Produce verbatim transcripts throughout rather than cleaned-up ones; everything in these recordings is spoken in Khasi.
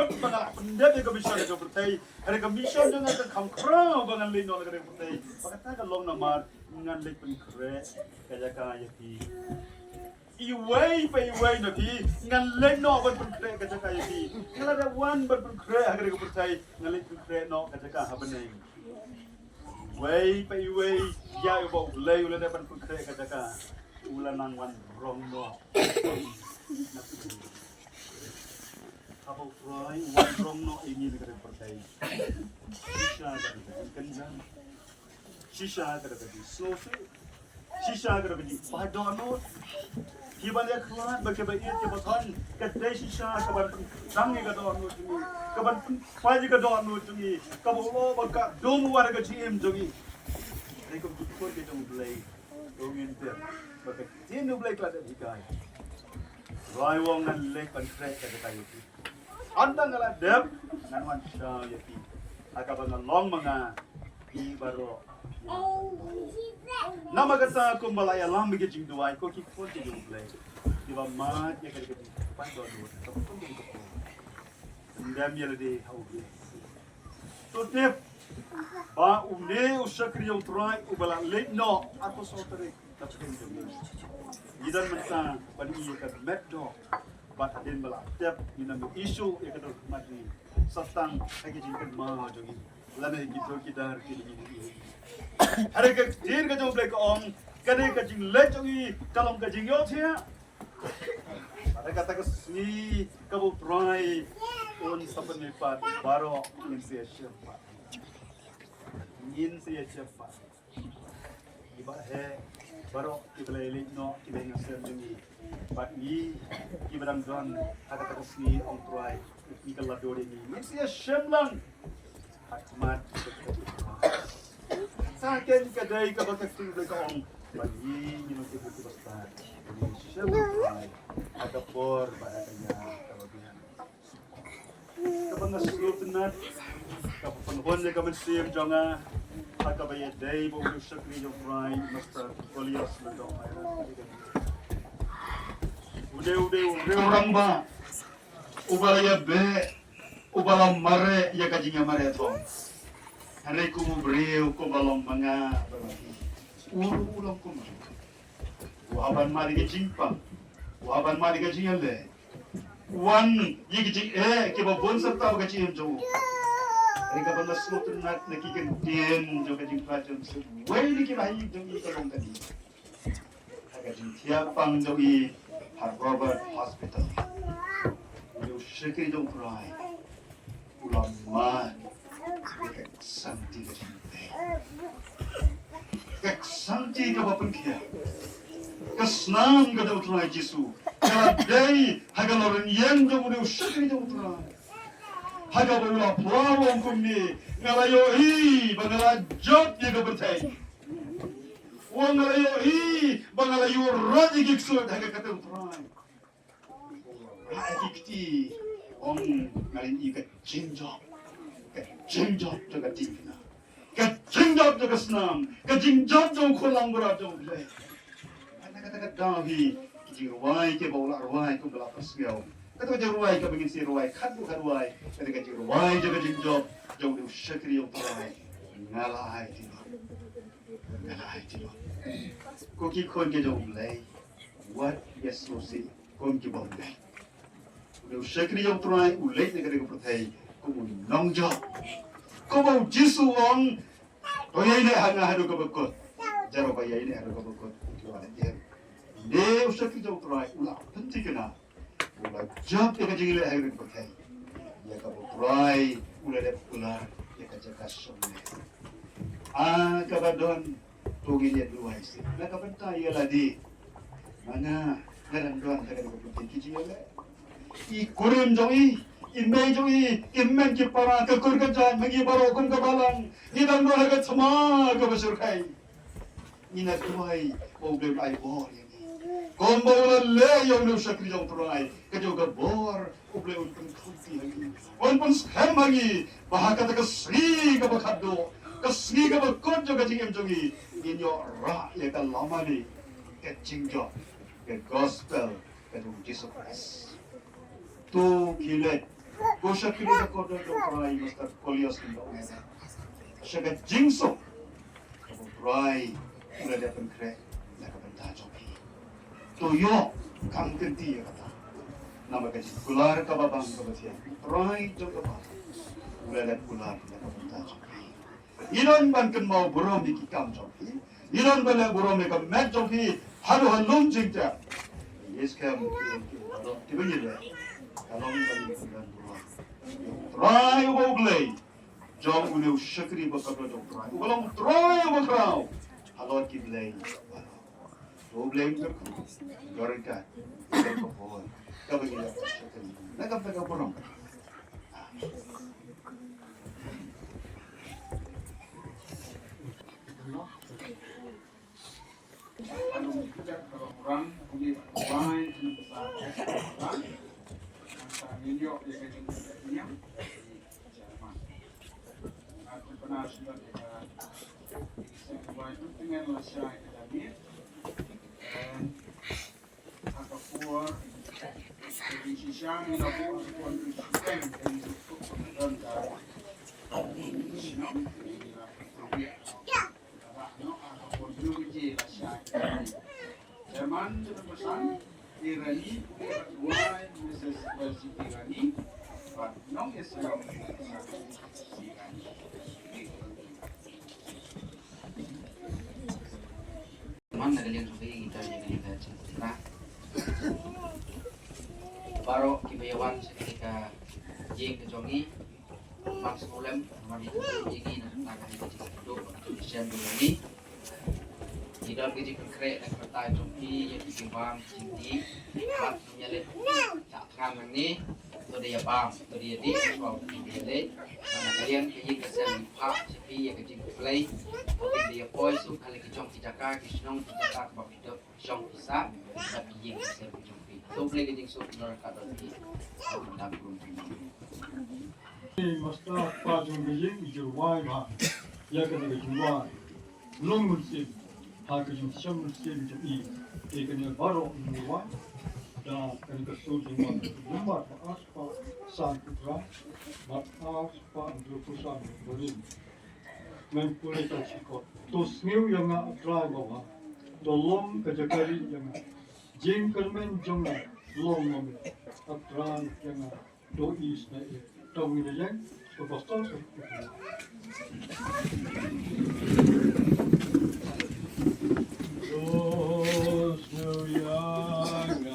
ba nga la pyndep ïa ka mission ha ka pyrthei. Hynrei ka mission jong nga ka kham khraw ba ngan leit noh na ka pyrthei. Ba kata ka long namar ngan leit pynkhreh ka jaka ïa phi. Iwei pa iwei na phi ngan leit noh ban pynkhreh ka jaka ïa phi. Nga la dep wan ban pynkhreh ha ka pyrthei, ngan leit pynkhreh noh ka jaka ha bneng. Iwei pa iwei ïa uba U Blei u la dep ban pynkhreh ka jaka, u la nang wan rong noh. Haba U Trai u wan rong noh ïa ngi na ka pyrthei, shisha ka dei ka jingkynjang, shisha ka dei ka jingsngewsih, shisha ka dei ka jingpait dohnud. Kiba ïakhlad bad kiba ïeit kiba thon, ka dei shisha kaban pyntang ïa ka dohnud jong ngi, kaban pynpait ïa ka dohnud jong ngi, kaba u lyoh ba ka dum wat ka jingim jong ngi. Dei kum ki khun ki jong U Blei. Ko ngin tip ba ka ktien U Blei ka la dep hikai. Rai u ong ngan leit ban khreh ka jaka ïa phi. Ynda nga la dep ngan wan shaw ïa phi. Ha kaba nga long ma nga, phi baroh. Namar kata kumba la ïalam ïa ka jingduwai, ko ki khun ki jong U Blei, kiba mad ïa ka jingpait dohnud, kaba khun ki jong U Blei. Pyndem ïa lade ha U Blei. To tip ba une u shakri jong U Trai uba la leit noh arphew saw tarik ka pdeng jong ngi. Ngi don mynta ban ïoh ïa ka met doh. Bad hadien ba la tep ngi nang ïoh ïa ka dohnud mat ngi. Sa tang ha ki jingkynmaw jong ngi. Lane ki dor ki dar ki ngi ngi. Hynrei ka ktien ka jong U Blei ka ong, ka dei ka jingleit jong ngi ka long ka jingïohthiah. Bad ha kata ka sngi kaba U Trai un sa pynmih pat, baroh ngin sa ïashem pat. Ngin sa ïashem pat. Kiba heh baroh kiba la ïaleit noh, kiba ïeng ha sem jong ngi. Bad ngi kiba dang don ha kata ka sngi, ong Trai, ngi ka la dur ïa ngi, ngin sa ïashem lang. Kata ka dei kaba ka ktien Blei ka ong ba ngi ngi long ki briew kiba stad. Ngi shem Blei ha ka por bad ha ka ïa kaba biang. Kaba nga sngewtynnat kaba pynhun ïa ka mynsiem jong nga ha kaba ïadei bad u shakri jong U Trai, Mister Kolios Lyngdoh Myra. U dei, u dei u rangbah uba la ïabeh, uba la mareh ïa ka jingïamareh thong. Hynrei kum u briew, kumba long ma nga bad ma phi, u ruh u long kumno. U hap ban mad ïa ka jingpang, u hap ban mad ïa ka jingïaleh, u wan ïa ka jingeh kiba bun syrta bad ka jingim jong u. Hynrei kaba nga sngewtynnat na ki kyntien jong ka jingpang jong u, wei na kiba ha ïing jong u ka long kane. Ha ka jingthiah pang jong i ha Robert Hospital, u dei u shakri jong U Trai, u la mad ïa ka ksangti ka jingpang, ka ksangti kaba pynkhiah, ka snam ka jong U Trai Jisu ka la dei ha ka lorien jong u, u dei u shakri jong U Trai. Ha kaba u la phla u ong kumne, nga la ïohi ba nga la jop ïa ka pyrthei. Ong nga la ïohi ba nga la ïoh rah ïa ki ksuid ha ka kyrteng U Trai. Rah ïa ki kti, ong nga la ïohi ka jingjop, ka jingjop jong ka diengphna, ka jingjop jong ka snam, ka jingjop jong u khun langbrot jong U Blei. Kata kata ka daw hi ki jingrwai kiba u la rwai kumba la pynsngew. Kata ka jingrwai kaba ngin sa rwai khatduh khatwai, kata ka jingrwai jong ka jingjop jong u shakri jong U Trai. Nga la ai ti Nga la ai ti. Ko ki khun ki jong U Blei, wat ïa sngewsih kum ki bym leit. U dei u shakri jong U Trai, u leit na kane ka pyrthei kum u nongjop. Kumba u Jisu u ong, to ïaineh ha nga haduh kaba kut. Jar ba ïaineh haduh kaba kut. Ki wan ïa. U dei u shakri jong U Trai, u la pynthikna. U la jop ïa ka jingleh ha kane ka pyrthei. Ïa kaba U Trai u la dep kular ïa ka jaka shongneh. Ah, kaba don, to ngin ïa duwai seh na ka bynta ïa lade. Ma nga, nga dang don ha kane ka pyrthei ki jingïaleh. I kurim jong i, i mei jong i, i hynmen ki para, ka kur ka jait, ma ngi baroh kum ka balang, ngi dang don ha ka thma kaba shyrkhei. Ngin ïa duwai ba U Blei un ai bor ïa ngi. Kumba u la leh ïa une u shakri jong U Trai, ka jong ka bor U Blei un pynkhumpi ha ngi, un pynskhem ha ngi, ba ha kata ka sngi kaba khatduh, ka sngi kaba kut jong ka jingim jong ngi, ngin ïoh rah ïa ka lamali, ka jingjop, ka gospel ka jong U Jisu Khrist. To khie leit, Ko shakri ka kordor jong U Trai, Mister Kolias Lyngdoh Maida. Sha ka jingsuk kaba U Trai u la dep pynkhreh na ka bynta jong phi. To ïoh kam kynti ïa kata. Namar ka jingkular kaba bang kaba thiang U Trai jong ka bang u la dep kular na ka bynta jong phi. Ngi don ban kynmaw burom ïa ki kam jong phi. Ngi don ban leh burom ïa ka met jong phi haduh halor jingtep. Yes, kam ki don ki don ki don ki don. Ka long ban ngi kynmaw burom. Trai U Blei jong une u shakri ba kordor jong U Trai. U long Trai uba khraw halor ki blei. U Blei u kyrkhu. Glorify. Kaba ngi la shakri. Na ka, na ka burom. Chairman, Chairperson, Irani, Missus Elsie Irani, bad Nong Islam Irani. Man na ka liang jong phi, ngi don ïa ka liang ka jingpyntrei. Baroh kiba ïa wan sha kane ka ïing ka jong ngi, man sngewlem, man ïa ka ïing ngi na ka liang ka jingpyntrei, ka jingpyntrei jong ngi. Ngi don ka jingpynkhreh na ka bynta jong phi, ïa phi ki bam jingdih, bad ngi ïa leit shah thngan nangne, to da ïa bam, to da ïa dih, to da ïa leit. Man na ka liang ka ïing ka sem ngi phah sha phi ïa ka jingkhublei, to da ïa poi suk ha la ki jong ki jaka, ki shnong ki jaka kaba phi dap. Shong pisa, bad ki ïing ki sem ki jong phi. To Blei ka jingsuk, nora ka don phi. Ka don phi. Ei, Master, pa jong ka ïing, i jurwai bha. Ïa kane ka jingwai. Long mynsiem. Ha ka jingshem mynsiem jong i. Ei kane baroh i jurwai. Da kane ka sur jingwai. Jingwai ba ar spah san phew phra. Ba ar spah hynriewphew san barim. Ngan pule ka shikot. To sniew ïa nga A Trai Baba. To long ka jaka rieh ïa nga. Jingkyrmen jong nga long ma me. A Trai ïa nga. To isynei. To ngin ïeng. To pastor. To sniew ïa nga.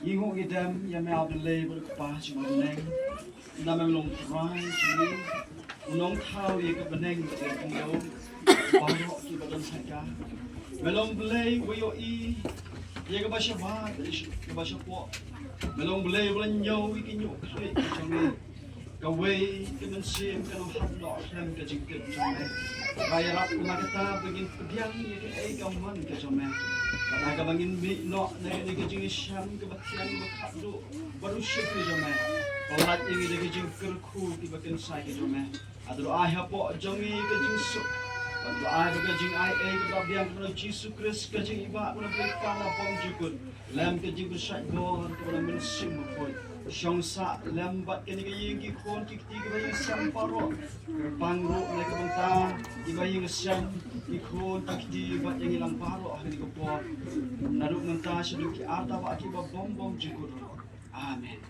Ngi nguh ngi dem ïa me, A Blei ba dei u Kpa jong ka bneng. Namar me long Trai jong ngi, u nongthaw ïa ka bneng bad ïa ka khyndew, baroh kiba don ha ka. Me long Blei uba ïohi ïa kaba sha bha, kaba sha poh. Me long Blei uba la ñiew ïa ki ñiuh khlieh jong ngi. Kawei ka mynsiem kan ym hap noh khlem ka jingtip jong me. Ba ïarap na kata ba ngin pdiang ïa kaei ka mon ka jong me. Bad ha kaba ngin mih noh na kane ka jingïashem kaba thiang kaba khatduh bad u shakri jong me, ba lait ïa ngi da ka jingkyrkhu kiba kynsai ka jong me. Haduh ai hapoh jong ngi ka jingsuk. Haduh ai ba ka jingai ei kaba biang ka Jisu Khrist, ka jingibah ka Blei Kpa la bymjukut. Lem ka jingpyrshah bor kaba na mynsiem bakhuid. Shong sah lem bad kane ka ïing ki khun ki kti kiba ïeng sem baroh. Kyrpang ruh na ka bynta kiba ïeng sem ki khun ki kti bad ïa ngi lang baroh ha kane ka por. Naduh mynta shaduh ki arta ba kiba bym bymjukut. Amen.